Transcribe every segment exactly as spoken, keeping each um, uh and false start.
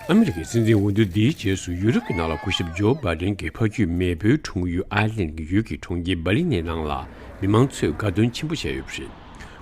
ཨ་མི་རི་ཀའི་སྲིད་འཛིན་འོས་བསྡུ་འདིའི་རྗེས་སུ་ཡུ་རོབ་ཀྱི་ནང་ལ་སྐུ་ཞབས་ཇོ་བྷའི་ཌེན་གྱི་ཕ་རྒྱུད་མེས་པོའི་འཁྲུངས་ཡུལ་ཨའི་ལན་གྱི་ཡུལ་གྱི་གྲོང་ཁྱེར་བྷར་ལིན་ནི་ནང་ལ་མི་མང་ཚོས་དགའ་སྟོན་ཆེན་པོ་བྱས་ཡོད་པ་རེད།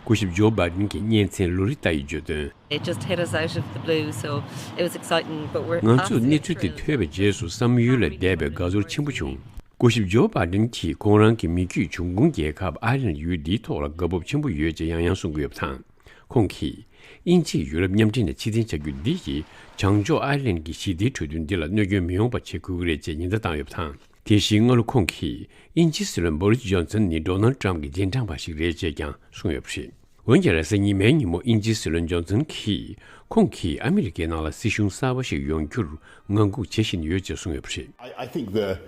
སྐུ་ཞབས་ཇོ་བྷའི་ཌེན་གྱི་གཉེན་ཚན་ལོ་རི་ཏཱ་ཡིས་བརྗོད་དོན། It just hit us out of the blue, so it was exciting, but we're ང་ཚོར་གནས་ཚུལ་དེ་ཐོས་པའི་རྗེས་སུ་བསམ་ཡུལ་ལས་འདས་པའི་དགའ་ཚོར་ཆེན་པོ་བྱུང་། སྐུ་ཞབས་ཇོ་བྷའི་ཌེན་གྱིས་ཁོང་རང་གི་མི་རྒྱུད་འབྱུང་ཁུངས་རྒྱལ་ཁབ་ཨའི་ལན་ཡུལ་འདིའི་ཐོག་ལ་དགའ་སྤོབས་ཆེན་པོ་ཡོད་ཅེས་ཡང་ཡང་གསུང་གི་ཡོད་པ་དང་། ཁོང་གིས་དབྱིན་ཇིས་ཡུ་རོབ་མཉམ་འབྲེལ་ནས་ཕྱིར་འཐེན་བྱ་རྒྱུ་འདི་ཡིས་བྱང་ཕྱོགས་ཨའི་ལན་གྱི་ཞི་བདེའི་གྲོས་མཐུན་འདི་ལ་གནོད་སྐྱོན་མི་ཡོང་བ་བྱེད་དགོས་ཀྱི་རེད་ཅེས་ཉེན་བརྡ་བཏང་ཡོད་པ་དང་། དེ་བཞིན་སྔ་ལོ་ཁོང་གིས་དབྱིན་ཇིའི་སྲིད་བློན་བོ་རིས་ཇོན་སན་ནི་ཌོ་ནལ་ཊམ་གྱི་རྗེས་འབྲང་པ་ཞིག་རེད་ཅེས་ཀྱང་གསུངས་ཡོད་པ་རེད། འོན་ཀྱང་རེས་གཟའ་ཉི་མའི་ཉིན་མོ་དབྱིན་ཇིའི་སྲིད་བློན་ཇོན་སན་གྱིས་ཁོང་གིས་ཨ་མི་རི་ཀའི་ནང་ལ་སྲིད་གཞུང་གསར་པ་ཞིག་ཡོང་རྒྱུར་ངང་སྒུག་བྱེད་བཞིན་ཡོད་ཅེས་གསུངས་ཡོད་པ་རེད། I, I think the,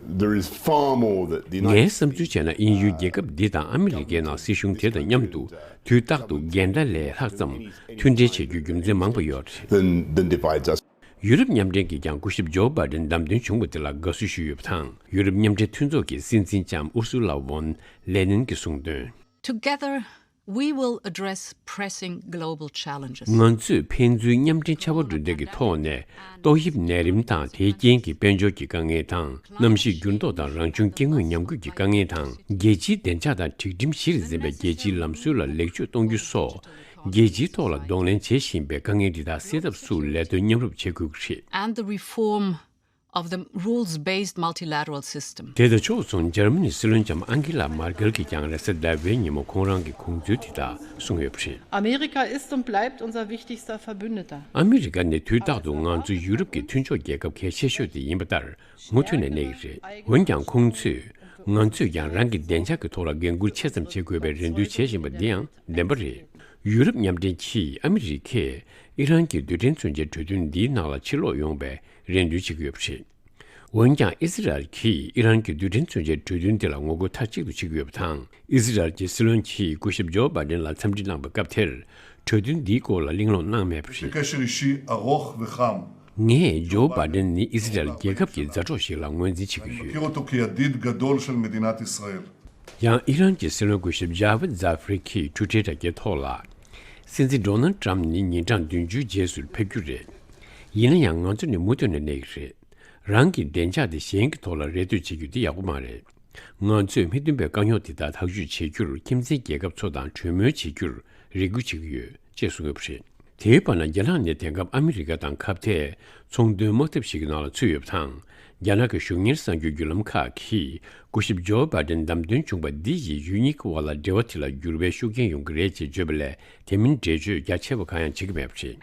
there is far more that the United ངའི་བསམ་ཚུལ་བྱས་ན། དབྱིན་ཡུལ་རྒྱལ་ཁབ་འདི་དང་ཨ་མི་རི་ཀའི་ནང་སྲིད་གཞུང་དེ་དང་མཉམ་དུ་དུས་རྟག་ཏུ་འགལ་ཟླ་ལས་ལྷག་ཙམ་མཐུན་འབྲེལ་བྱེད་རྒྱུའི་རྒྱུ་མཚན་མང་པོ་ཡོད་རེད། Than, than divides us. ཡུ་རོབ་མཉམ་འབྲེལ་གྱིས་ཀྱང་སྐུ་ཞབས་ཇོ་བྷའི་ཌེན་བདམས་ཐོན་བྱུང་བ་དེ་ལ་དགའ་བསུ་ཞུས་ཡོད་པ་དང་། ཡུ་རོབ་མཉམ་འབྲེལ་མཐུན་ཚོགས་ཀྱི་སྲིད་འཛིན་ལྕམ་ཨུར་སུ་ལ་ཝོན་ལེ་ནན་གྱིས་གསུངས་དོན། Together, we will address pressing global challenges. ང་ཚོས་ཕན་ཚུན་མཉམ་འབྲེལ་བྱ་བ་གྲུ་འདེགས་ཀྱི་ཐོག་ནས་ཏོག་དབྱིབས་ནད་རིམས་དང་དེའི་རྐྱེན་གྱིས་དཔལ་འབྱོར་གྱི་དཀའ་ངལ་དང་། གནམ་གཤིས་འགྱུར་ལྡོག་དང་རང་བྱུང་སྐྱེ་དངོས་ཉམས་རྒུད་ཀྱི་དཀའ་ངལ་དང་། རྒྱལ་སྤྱིའི་བདེ་འཇགས་དང་སྒྲིག་ཁྲིམས་གཞིར་འཛིན་པའི་རྒྱལ་སྤྱིའི་ལམ་སྲོལ་ལ་ལེགས་བཅོས་གཏོང་རྒྱུ་སོགས། རྒྱལ་སྤྱིའི་ཐོག་ལ་གདོང་ལེན་བྱེད་བཞིན་པའི་དཀའ་ངལ་འདི་དག་སེལ་ཐབས་སུ་ལས་དོན་མཉམ་རུབ་བྱེད་དགོས་ཀྱི་རེད། And the reform of the rules-based multilateral system. དེ་དང་ཕྱོགས་མཚུངས། འཇར་མ་ནིའི་སྲིད་བློན་ལྕམ་ཨང་གི་ལ་མར་ཀེལ་གྱིས་ཀྱང་རེས་གཟའ་ཟླ་བའི་ཉིན་མོ་ཁོང་རང་གི་དགོངས་ཚུལ་དེ་དག་གསུངས་ཡོད་པ་རེད། Amerika ist und bleibt unser wichtigster Verbündeter. ཨ་མི་རི་ཀ་ནི་དུས་རྟག་ཏུ་ང་ཚོ་ཡུ་རོབ་ཀྱི་མཐུན་ཕྱོགས་རྒྱལ་ཁབ་གལ་ཆེ་ཤོས་དེ་ཡིན་པ་ལྟར་མུ་མཐུད་ནས་གནས་ཀྱི་རེད། འོན་ཀྱང་ཁོང་ཚོས་ང་ཚོས་ཀྱང་རང་གི་བདེ་འཇགས་ཀྱི་ཐོག་ལ་འགན་འཁུར་ཆེ་ཙམ་བྱེད་དགོས་པའི་རེ་འདུན་བྱེད་བཞིན་པ་འདི་ཡང་བདེན་པ་རེད། ཡུ་རོབ་མཉམ་འབྲེལ་གྱིས་ཨ་མི་རི་ཀས་ཨི་རན་གྱི་རྡུལ་ཕྲན་མཚོན་ཆའི་གྲོས་མཐུན་འདིའི་ནང་ལ་ཕྱིར་ལོག་ཡོང་བའི་རེ་འདུན་བྱེད་ཀྱི་ཡོད་པ་རེད། འོན་ཀྱང་ཨི་ཟི་རལ་གྱིས་ཨི་རན་གྱི་རྡུལ་ཕྲན་མཚོན་ཆའི་གྲོས་མཐུན་དེ་ལ་ངོ་རྒོལ་མཐའ་གཅིག་ཏུ་བྱེད་ཀྱི་ཡོད་པ་དང་། ཨི་ཟི་རལ་གྱི་སྲིད་བློན་གྱིས་སྐུ་ཞབས་ཇོ་བྷའི་ཌེན་ལ་འཚམས་འདྲི་གནང་བའི་སྐབས་དེར། གྲོས་མཐུན་འདིའི་སྐོར་ལ་གླེང་སློང་གནང་མེད་པ་རེད། בקשר אישי ארוך וחם. ངས་ཇོ་བྷའི་ཌེན་ནི་ཨི་ཟི་རལ་རྒྱལ་ཁབ་ཀྱི་མཛའ་གྲོགས་ཤིག་ལ་ངོས་འཛིན་བྱེད་ཀྱི་ཡོད། מכיר אותו כידיד גדול של מדינת ישראל. ཡང་ཨི་རན་གྱི་སྲིད་བློན་སྐུ་ཞབས་ཇཱ་བིད་ཛཱ་ཧྥི་རི་གིས་ཊུ་ཊར་དྲ་རྒྱའི་ཐོག་ལ། སྲིད་འཛིན་ཌོ་ནལ་ཊམ་ནི་ཉིན་གྲངས་བདུན་ཅུའི་རྗེས་སུ་ཕེབས་རྒྱུ་རེད། ཡིན་ན་ཡང་ང་ཚོ་ནི་མུ་མཐུད་ནས་གནས་ཀྱི་རེད། རང་གི་བདེ་འཇགས་དེ་གཞན་གྱི་ཐོག་ལ་རེ་ལྟོས་བྱེད་རྒྱུ་དེ་ཡག་པོ་མ་རེད། ང་ཚོས་མི་མཐུན་པའི་དཀའ་རྙོག་དེ་དག་ཐག་གཅོད་བྱེད་རྒྱུར་ཁྱིམ་མཚེས་རྒྱལ་ཁབ་ཚོ་དང་གྲོས་མོལ་བྱེད་རྒྱུར་རེ་སྒུག་བྱེད་ཀྱི་ཡོད་ཅེས་གསུངས་ཡོད་པ་རེད། དེའི་བར་ན་རྒྱ་ནག་ནི་དེང་སྐབས་ཨ་མི་རི་ཀ་དང་ཁ་གཏད་ཚོང་དོན་དམག་འཐབ་ཞིག་གི་ནང་ལ་ཚུད་ཡོད་པ་དང་། རྒྱ་ནག་གི་གཞུང་གཉེར་གསར་འགྱུར་བརྒྱུད་ལམ་ཁག་གིས་སྐུ་ཞབས་ཇོ་བྷའི་ཌེན་བདམས་ཐོན་བྱུང་བ་འདི་ཡིས་ཡུལ་གཉིས་ཀྱི་དབར་ལ་འབྲེལ་བ་དེ་ལ་འགྱུར་བའི་ཤུགས་རྐྱེན་ཡོང་གི་རེད་ཅེས་བརྗོད་པ་ལས་དེ་མིན་འགྲེལ་བརྗོད་རྒྱ་ཆེ་བ་གང་ཡང་བྱེད་ཀྱི་མེད་པ་རེད།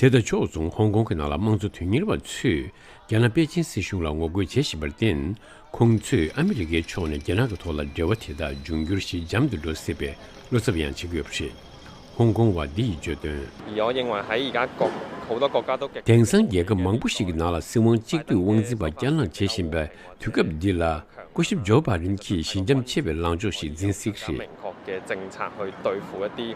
དེ་དང་ཕྱོགས་མཚུངས་ཧོང་ཀོང་གི་ནང་ལ་དམངས་གཙོ་དོན་གཉེར་བ་ཚོས་རྒྱ་ནག་པེ་ཅིན་སྲིད་གཞུང་ལ་ངོ་རྒོལ་བྱེད་བཞིན་པར་བརྟེན། ཁོང་ཚོས་ཨ་མི་རི་ཀའི་ཕྱོགས་ནས་རྒྱ་ནག་གི་ཐོག་ལ་འབྲེལ་བ་དེ་དག་འབྱུང་འགྱུར་ཞི་འཇམ་དུ་འགྲོ་སྲིད་པའི་བློ་འཚབ་ཡང་བྱེད་ཀྱི་ཡོད་པ་རེད། ཧོང་ཀོང་བ་འདི་ཡིས་བརྗོད་དོན། 而我認為喺而家各好多國家都極 དེང་སང་རྒྱལ་ཁབ་མང་པོ་ཞིག་གི་ནང་ལ་སྲིད་དབང་གཅིག་སྡུད་དབང་འཛིན་པ་བསྐྱར་ལངས་བྱེད་བཞིན་པའི་དུས་སྐབས་འདི་ལ། སྐུ་ཞབས་ཇོ་བྷའི་ཌེན་གྱིས་ཞི་འཇམ་ཆེ་བའི་ལངས་ཕྱོགས་ཤིག་འཛིན་སྲིད་ཀྱི་རེད། 明確嘅政策去對付一啲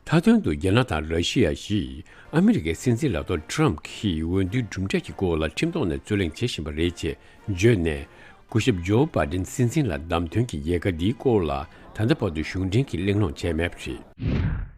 མཐའ་དོན་དུ་རྒྱ་ནག་དང་ར་ཤི་ཡ་བཞིས་ཨ་མི་རི་ཀའི་སྲིད་འཛིན་ལག་ཐོག་ཊམ་གྱིས་འོས་བསྡུའི་གྲུབ་འབྲས་ཀྱི་སྐོར་ལ་ཁྲིམས་ཐོག་ནས་རྩོད་གླེང་བྱེད་བཞིན་པ་རེད་ཅེས་བརྗོད་ནས། སྐུ་ཞབས་ཇོ་བྷའི་ཌེན་སྲིད་འཛིན་ལ་བདམས་ཐོན་གྱི་ཡལ་ག་འདིའི་སྐོར་ལ་ད་ལྟ་བར་དུ་གཞུང་འབྲེལ་གྱི་གླེང་སློང་བྱས་མེད་པ་རེད།